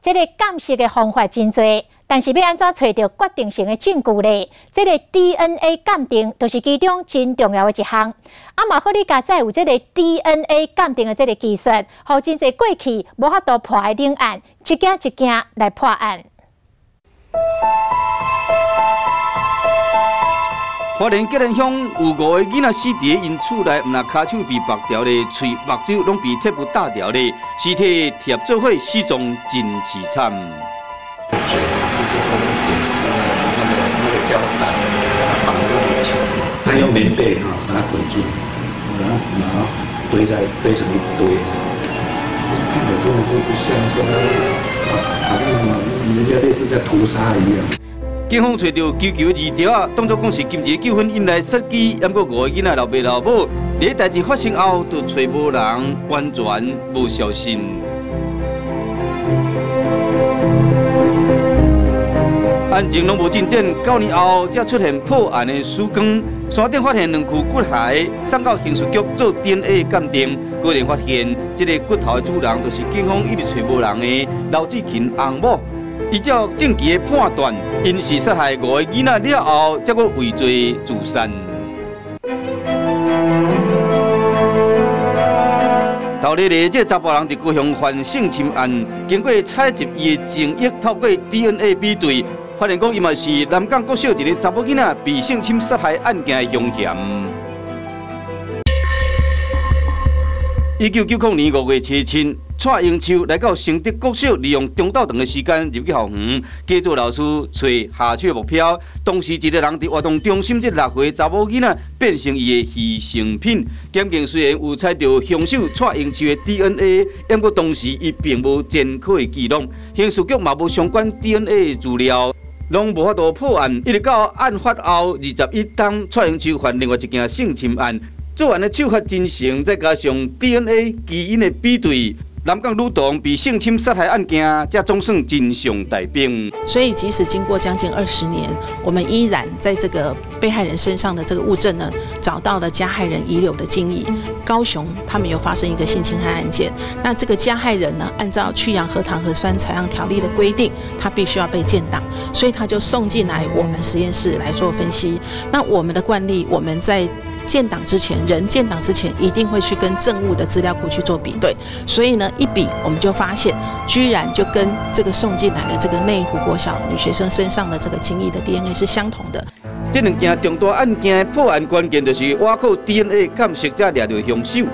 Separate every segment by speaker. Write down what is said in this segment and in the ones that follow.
Speaker 1: 這个鑑識的方法真濟，但是欲按怎揣著決定性的證據咧？這个 DNA 鑑定就是其中真重要的一項。啊嘛好，你佳哉有這个 DNA 鑑定的這个技術，予真濟過去無法度破的靈案，一件一件來破案。
Speaker 2: 花蓮吉蘭鄉有五个囡仔死佇𪜶厝內，毋但跤手被縛掉咧，喙目睭攏被鐵布打掉咧，屍體疊做伙，死狀真淒慘。
Speaker 3: 嘴直接用鐵絲那個膠帶把它綁在一起，他用棉被哈把它捆住，然後堆成一堆，看著真的是不像說，好像什麼人家類似在屠殺一樣。
Speaker 2: 警方揣著求救的字條仔，當作講是金錢糾紛引來殺機，毋過五个囡仔老爸老母，佇代誌發生後就揣無人，完全無消息。案情攏無進展，9年後才出現破案的曙光。山頂發現兩具骨骸，送到刑事局做 DNA 鑑定，果然發現這个骨頭的主人就是警方一直揣無人的劉志勤翁某。依照證據的判斷，𪜶是殺害五个囡仔了後，才閣畏罪自殺。頭日咧，這个查埔人佇高雄犯性侵案，經過採集伊的精液，透過 DNA 比對，發現講伊嘛是南港國小一个查某囡仔被性侵殺害案件的兇嫌。1990年5月7日，蔡英秋來到承德國小，利用中晝頓的時間入去校園，假做老師揣下手的目標。當時一个人佇活動中心，這6歲查某囡仔變成伊的犧牲品。檢警雖然有採著兇手蔡英秋的 DNA，毋過當時伊並無前科的記錄，刑事局嘛無相關 DNA 的資料，攏無法度破案。一直到案發後21冬，蔡英秋犯另外一件性侵案。作案的手法真誠，再加上 DNA 基因的比對，南港女童被性侵殺害案件，才總算真相大白。
Speaker 4: 所以，即使經過將近20年，我們依然在這個被害人身上的這個物證呢，找到了加害人遺留的精液。高雄他們有發生一個性侵害案件，那這個加害人呢，按照去氧核糖核酸採樣條例的規定，他必須要被建檔，所以他就送進來我們實驗室來做分析。那我們的慣例，我們在建檔之前，人建檔之前一定會去跟證物的資料庫去做比對，所以呢，一比我們就發現，居然就跟這個送進來的這個內湖國小女學生身上的這個精液的 DNA 是相同的。
Speaker 2: 這兩件重大案件的破案關鍵就是倚靠 DNA 鑑識才掠著兇手。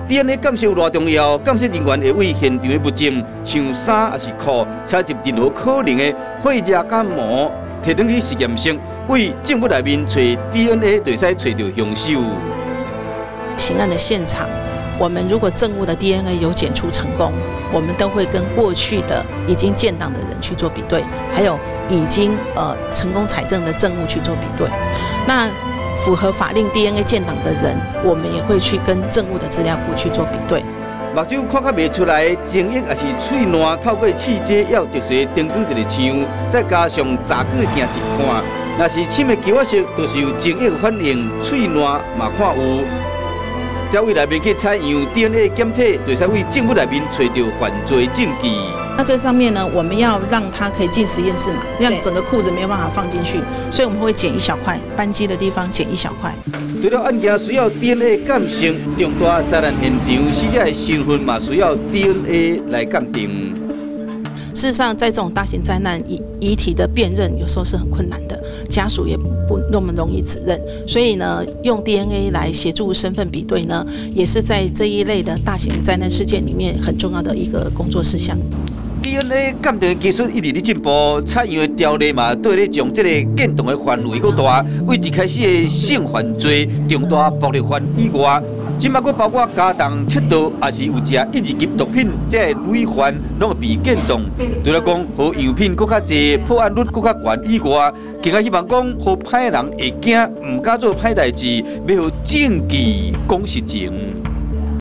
Speaker 2: DNA 鑑識有偌重要？鑑識人員會為現場的物證，像衫抑是褲，採集任何可能的血跡佮毛，提轉去實驗室，為證物內面揣 DNA，就會使揣著兇手。
Speaker 4: 刑案的現場，我們如果證物的 DNA 有檢出成功，我們都會跟過去的已經建檔的人去做比對，還有已經成功採證的證物去做比對。那符合法令 DNA 建檔的人，我們也會去跟證物的資料庫去做比對。
Speaker 2: 目睭看較袂出來，精液抑是喙瀾，透過試劑還有特殊燈光一个像，再加上雜果鏡一看，若是深的球仔色，就是有精液反應，喙瀾嘛看有。才為內面去採樣 DNA 檢體，就會使為證物內面揣著犯罪證據。
Speaker 4: 那這上面呢，我們要讓它可以進實驗室嘛，讓整個褲子沒有辦法放進去，所以我們會剪一小塊，扳機的地方剪一小塊。
Speaker 2: 除了案件需要 DNA 鑑證，重大災難現場死者的身份嘛需要 DNA 來鑑定。
Speaker 4: 事實上，在這種大型災難遺體的辨認，有時候是很困難的，家屬也不那麼容易指認，所以呢，用 DNA 來協助身份比對呢，也是在這一類的大型災難事件裡面很重要的一個工作事項。
Speaker 2: DNA 鑑定技術一直咧進步，採樣的條例嘛，對咧將這个鑑定的範圍閣大。為一開始的性犯罪、重大暴力犯以外，這擺閣包括家重竊盜，抑是有食一二級毒品，這个累犯攏會被鑑定。除了講，予樣品閣較濟，破案率閣較懸以外，更加希望講，予歹人會驚，毋敢做歹代誌，欲予證據講實情。